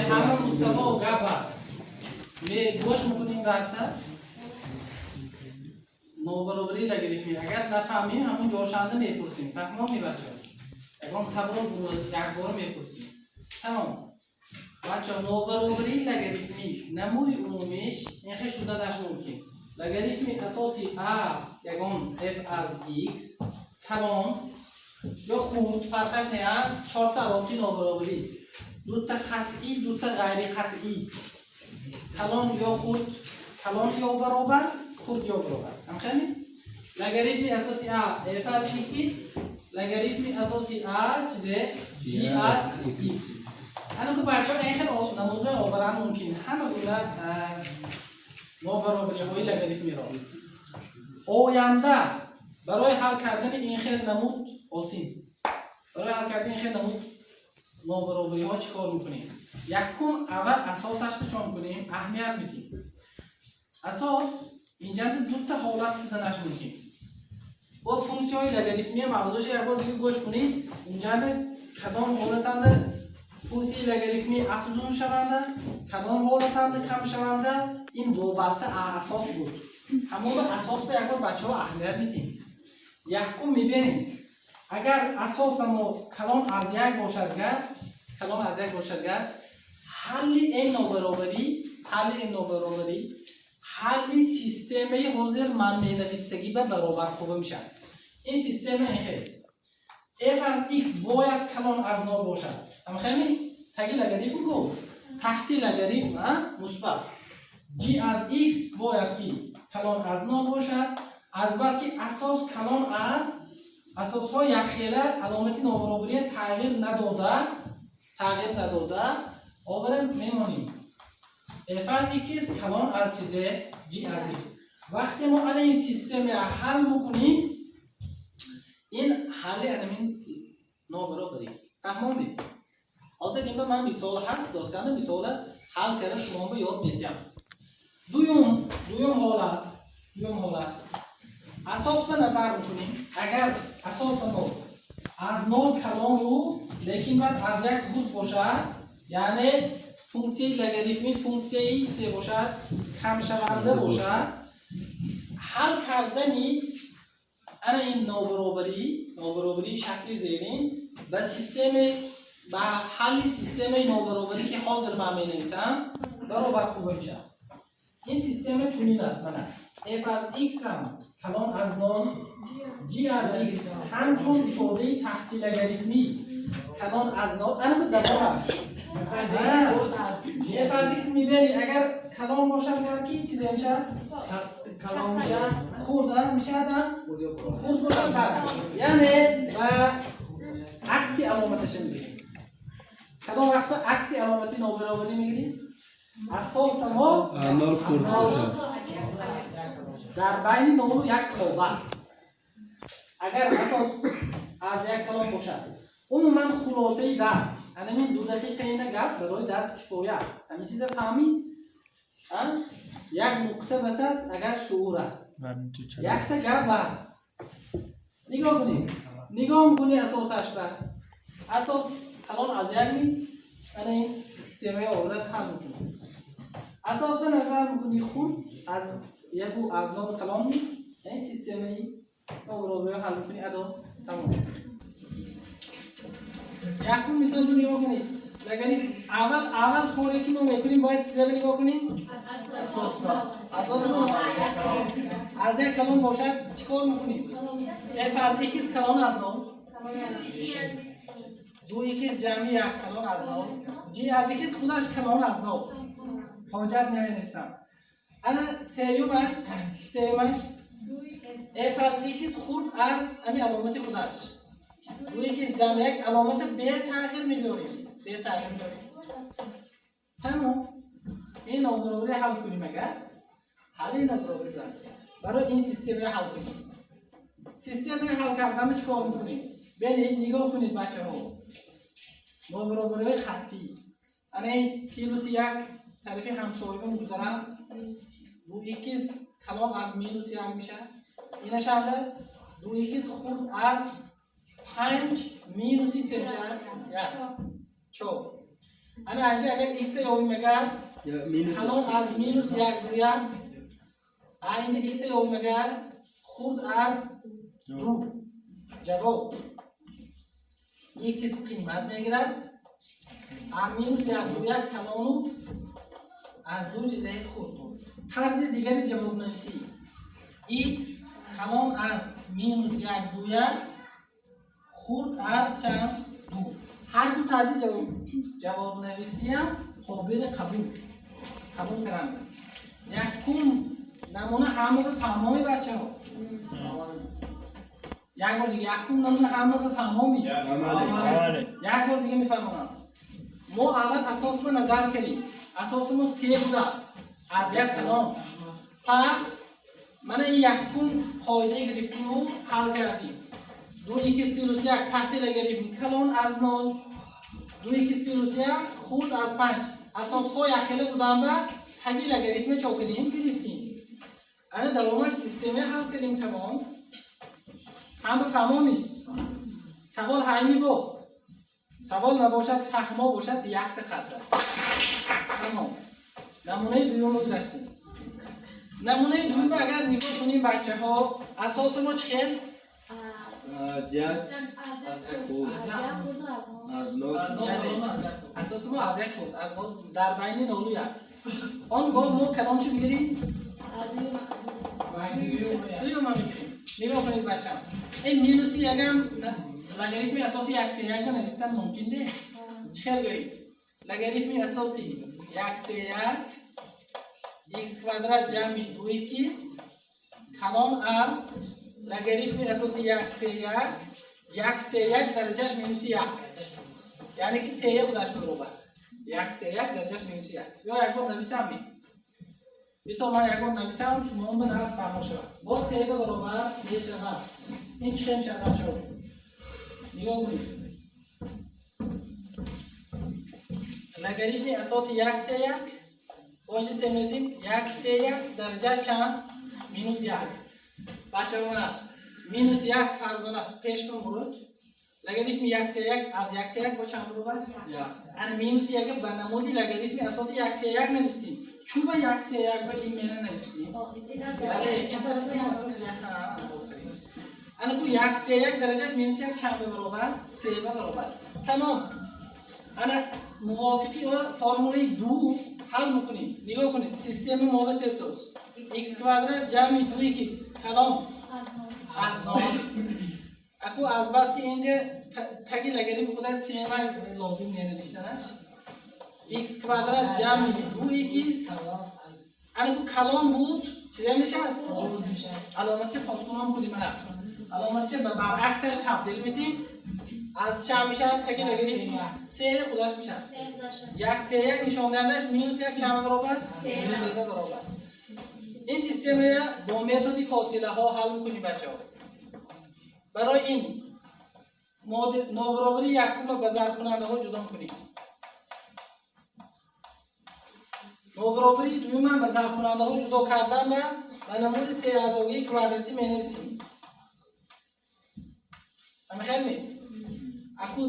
Ҳама муставо гап аст. Гӯш мекунем дарса. Нобаробарии логарифмӣ. Агар нафаҳмем, ҳамун ҷошанда мепурсем. Фаҳмонӣ, бачаҳо? Ягон савол якбора мепурсем. Тамом. Бачаҳо, нобаробарии логарифмӣ намуди умумиш инхел шуданаш мумкин. Логарифми асоси а ягон f аз x калон ё хурд, фарқаш не, а чорта аломати нобаробарӣ. Дута қатъӣ, дута ғайриқатъӣ. Калон ё хурд, калон ё баробар, хурд ё баробар. Ҳамхелми? Логарифми асоси а f аз x, логарифми асоси а чизе g аз x. Ана ку, бачаҳо, ин хел намудҳои оваран мумкин. Ҳама гуна нобаробариҳои логарифмиро. Оянда барои ҳал кардани ин хел намуд осин. Барои ҳал кардани ин хел намуд нобаробариҳо чӣ кор мекунем? Якум, аввал асосаш чӣ мекунем? Аҳамият медиҳем. Асос инҷанда дута ҳолат шуданаш мумкин. Бо функсияҳои логарифмия мавзӯъша як бор дига гӯш кунед. Инҷанда кадом ҳолатанда функсияи логарифмӣ афзун шаванда, кадом ҳолатанда кам шаванда, ин вобаста асос буд. Ҳамоно асос ба як бор, бачаҳо, аҳамият медиҳем. Якум, мебинем, агар асосамо калон аз як бошад, гар калон аз як бошад, гар ҳалли ин нобаробарӣ, ҳалли системаи ҳозир ман менавистагӣ ба баробар хуб мешавад. Ин система хел: f аз x бояд калон аз нол бошад. Ҳамхелми? Таги логарифм ку, таҳти логарифм мусбат. G аз x бояд ки калон аз нол бошад. Азбаски асос калон аст, асосҳо якхела аломати нобаробария тағйир надода оварем, мемонем f аз x калон аз чизе g аз x. Вақте мо ана ин система ҳал мекунем, ин ҳалли анамин нобаробарӣ. Фаҳмондед? Ҳозир ин ба ман мисол ҳаст, досканда мисола ҳал карда шумо ба ёд медиҳам. Дуюм ҳолат, асос ба назар мекунем. Агар асоси мо аз нол калону, лекин баъд аз як хурд бошад, яъне функсияи логарифмӣ функсияи че бошад? Камшаванда бошад. Ҳал кардани ана ин нобаробарии шакли зерин ба системе, ба ҳалли системаи нобаробарӣ, ки ҳозир ман менависам, баробар хуб мешавад. Ин система чунин аст, мана: f аз x ҳам калон аз нол, g аз x ҳамчун ифодаи таҳти логарифмӣ калон аз нол. Ана давомаш f аз x мебинӣ, агар калон бошад, гар ки чизе мешавад? Калон мешавад. Хурд мешавад, хурд бошад фарқ, яъне ба акси аломаташа мегирем. Кадом вақт ба акси аломати нобаробарӣ мегирем? Асоса мо нол хурд бошад. Дар байни нолу як хоба. Агар асос аз як калон бошад. Умуман, хулосаи дарс анамин 2 дақиқа ина гап барои дарс кифоя. Ҳамин чиза фаҳмид, як нуқта бас аст, агар шуур аст. Якта гап аст, нигоҳ кунед, нигоҳ мекунӣ асосаш ба асос калон аз як ми ана ин системаи оврат ҳал мекунӣ. Асос ба назар мекунӣ, хурд аз яку аз нол калон ми ин системаи нобаробариро ҳал мекунӣ, адо тамом. Якум мисол нигоҳ кунед. Логарифм. Аввал коре ки мо мекунем, бояд чизаро нигоҳ кунем? Асос аз як калон бошад, чӣ кор мекунем? F аз x калон аз нол, ду x ҷамъи як калон аз нол, g аз x худаш калон аз нол, ҳоҷат нестам. Ана сеюмаш f аз x хурд аз ами аломати худаш, ду x ҷамъи як, аломати бетағйир мебиёрем, бетағйир мебиёрем, тамом. Ин нобаробарӣ ҳал кунем, агар ҳалли нобаробарӣ будааст, барои ин системаи ҳал кунем. Системаи ҳал кардани чӣ кор мекунем? Бинед, нигоҳ кунед, бачаҳо, нобаробариҳои хаттӣ. Ана ин плюси як тарафи ҳамсояба мегузарад, ду икс калон аз минус як мешавад. Инашанда ду икс хурд аз панҷ минуси се мешавад, як, чор. Ана инҷа агар x ёбем, агар калон аз минус як ду як, а инҷа x ёбем, агар хурд аз ду, ҷавоб x қимат мегирад а минус як ду як калону аз ду чизаи хурд. Тарзи дигари ҷавобнависӣ: x калон аз минус як ду як хурд аз чанд? Ду. Ҳар ду тарзи ҷавобнависиам қобили қабул кардан. Якум намуна ҳама ба фаҳмоми, бачаҳо? Як бор дига, якум намуна ҳама ба фаҳмоми? Як бор дига мефаҳмонам. Мо аввал асосро назар кардем. Асоси мо се будааст, аз як калон. Пас мана ин якум қоидае гирифтиму ҳал кардем: ду икс плюс як таҳти логарифм калон аз нол, ду икс плюс як хурд аз панҷ. Асосҳо якхела будан ба таги логарифме чо кардем? Гирифтем. Ана давомаш система ҳал кардем, тамом. Ҳама фаҳмоми? Савол ҳайми бо савол набошад, фаҳмо бошад, якта қаср. Тамом, намунаи дуюмро гузаштем. Намунаи дуюмро агар нигоҳ кунем, бачаҳо, асоси мо чӣ хел? Аз як хурд. Аз нол. Асоси мо аз як хурд, аз нол, дар байни нолу як. Он гоҳ мо кадомшо бигирем? Дуюма мегирем. Нигоҳ кунед, бачаҳо, ин минуси якам логарифми асоси як се як ба навистан мумкин не? Чӣ хел гӯед? Логарифми асоси як се як х квадрат ҷамъи ду икс калон аз логарифми асоси як се як, як се як дараҷаш минуси як, яъне ки сея худаш баробар як се як дараҷаш минуси як. Ё як бор нависам ми? Бито ман як бор нависам, шумо ба нағз фаҳмо шавад. Боз се ба баробар мешавад. Ин чӣ хел мешавад, бачаҳо? Нигоҳ кунед: логарифми асоси як се як, бо инҷа се менависем, як се як дараҷаш чанд? Минус як. Бачаҳо, мана минус як фарзона пеш бимурд. Логарифми як се як аз як се як бо чанд баробар? Ана минус як ба намуди логарифми асоси як се як навистем. Чӯ ба як се як ба ин мена навистем? Бале, асоси як. Ана ку як се як дараҷаш минус як чанд ба баробар? Се ба баробар. Тамом, ана мувофиқи формулаи ду ҳал мекунем. Нигоҳ кунед, система мо ба чефтост: х квадрат ҷамъи ду икс калон аз нол. Аку азбаски инҷа таги логарифм худа сема лозим ненавиштанаш, х квадрат ҷамъи ду икс, ана ку калон буд, чизе мешавад? Аломатча поскунон кунем. Ана аломатча ба баръаксаш табдил медиҳем. Аз чанд мешавад? Таги логарифм се худаш мешавад як се як, нишондиҳандааш минус як, чанд баробар? Се баробар. Ин системая бо методи фосилаҳо ҳал мекунем, бачаҳо. Барои ин нобаробарии якума ба зарбкунандаҳо ҷудо кунем, нобаробарии дуюмам ба зарбкунандаҳо ҷудо кардан ба намуди сеазогии квадратӣ менависем. Ҳамихел ме? Аку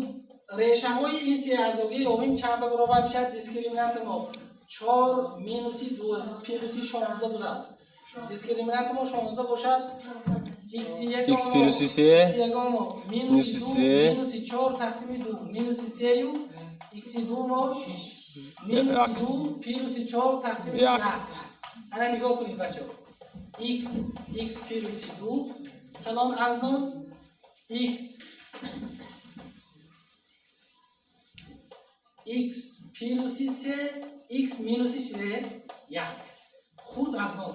решаҳои ин сеазогӣ ёбем, чанд ба баробар мешавад? Дискриминанти мо чор минуси ду плюси 16 будааст. Дискриминанти мо 16 бошад, X плюси се, ягоно минуси се, минуси чор тақсими ду минуси сею икси ду мо минуси ду плюси чор тақсими як. Ана нигоҳ кунед, бачаҳо: x x плюси ду калон аз нол, x x плюси се, x минуси чизе як хурд аз нол.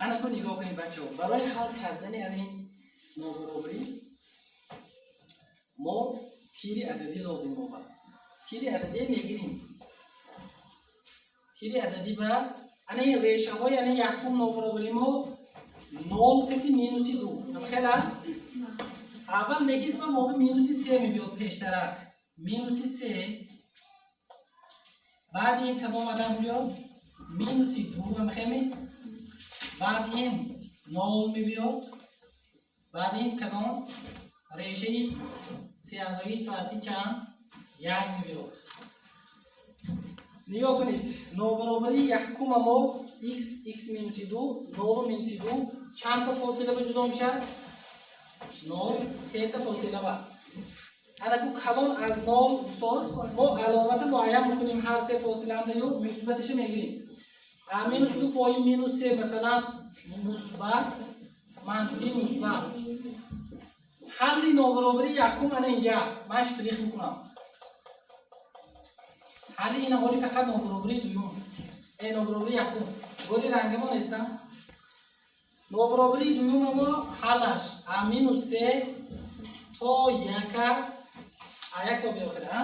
Ана ку нигоҳ кунед, бачаҳо, барои ҳал кардани ани нобаробарӣ мо тири ададӣ лозим меовард. Тири ададӣ мегирем. Тири ададӣ ба ана ин решаҳои ана якум нобаробарӣ мо нол кати минуси ду хел аст. Аввал некисма мо минуси се мебиёд пештарак, минуси се, баъди ин кадом адад биёд? Минуси ду ҳамхеми, баъди ин нол мебиёд, баъди ин кадом решаи сеазоии квадратӣ чанд? Як мебиёд. Нигоҳ кунед, нобаробарии якума мо x, x минуси 2, 0 минуси 2 чандта фосила ба ҷудо мешавад? 0, сета фосила ба. Анаку калон аз 0 гуфтост, мо аломата муайян мекунем ҳар се фосилаанда ю мусбатиша мегирем. А минус 2 пои минус 3 масалан мусбат, манфӣ, мусбат. Ҳалли нобаробарии якум ана инҷа ман штрих мекунам. Ҳалли ина ҳоли фақат нобаробарии дуюм. Нобаробарии якум. Гори рангамон нестам. Нобаробарии дуюм мо ҳаллаш а минус 3 то яка, а як то биохира, а?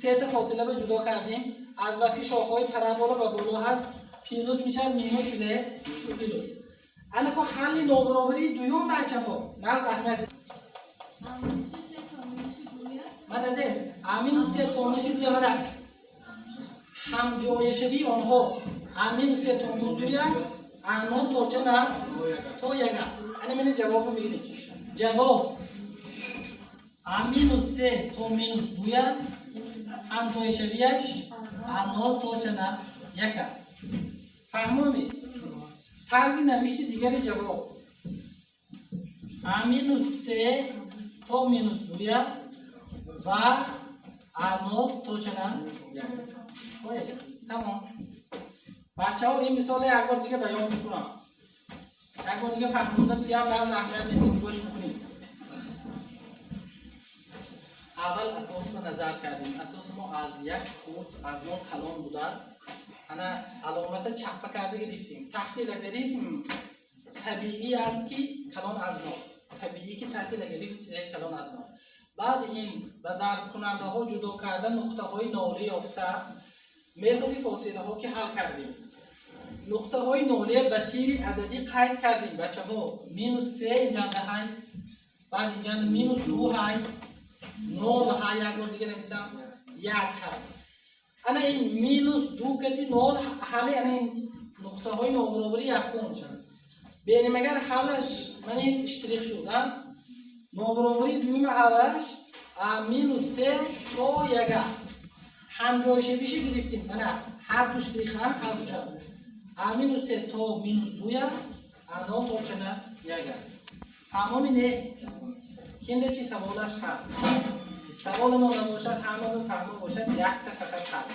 Сета фосила ба ҷудо кардем. Аз баски шохҳои парабола ба боло ҳаст, плюс мешавад, минус се плюс. Анако ҳалли нобаробарии дуюм бачаҳо, нағз аҳамият. Мададес, а минус се то минуси дуя мада ҳамҷояшавии онҳо а минус се то минус дуя, а нол то чана? То яга. Ана мена ҷавобо мегирем. Ҷавоб а минус се то минус дуя ҳамҷояшавияш а нол то чана? Яка. Фаҳмомед? Тарзи навишти дигари ҷавоб а минус се то минус дуя ва а нол то чана? Яка. Тамом. Бачаҳо, ин мисоле як бор дига баён мекунам. Як бор дига фаҳмонда диям, нағз аҳамият медиҳем, гӯш мекунем. Аввал асос ба назар кардем. Асоси мо аз як хурд, аз нол калон будааст. Ана аломата чаппа карда гирифтем. Таҳти логарифм табиӣ аст, ки калон аз нол. Табиӣ, ки таҳти логарифм чизе калон аз нол. Баъд ин ба зарбкунандаҳо ҷудо карда нуқтаҳои нолӣ ёфта, методи фосилаҳо ки ҳал кардем. Нуқтаҳои нолия ба тири ададӣ қайд кардем, бачаҳо. Минус се инҷанда ҳай, баъд инҷанда минус ду ҳай, нол ҳай, як бор дига нависам, як ҳай. Ана ин минус ду кати нол ҳалли ана ин нуқтаҳои нобаробари якум. Бенем агар ҳаллаш ман ин штрих шуд, а? Нобаробарии дуюми ҳаллаш а минус се то яга. Ҳамҷойшавиша гирифтем. Мана ҳар ду штрих ҳам ҳар душа. А минус се то минус дуя, а нол то чана? Яга. Фаҳмоми не? Кинда чи саволаш ҳаст? Саволи мо набошад, ҳамаро фаҳмо бошад, якта фақат ҳаст.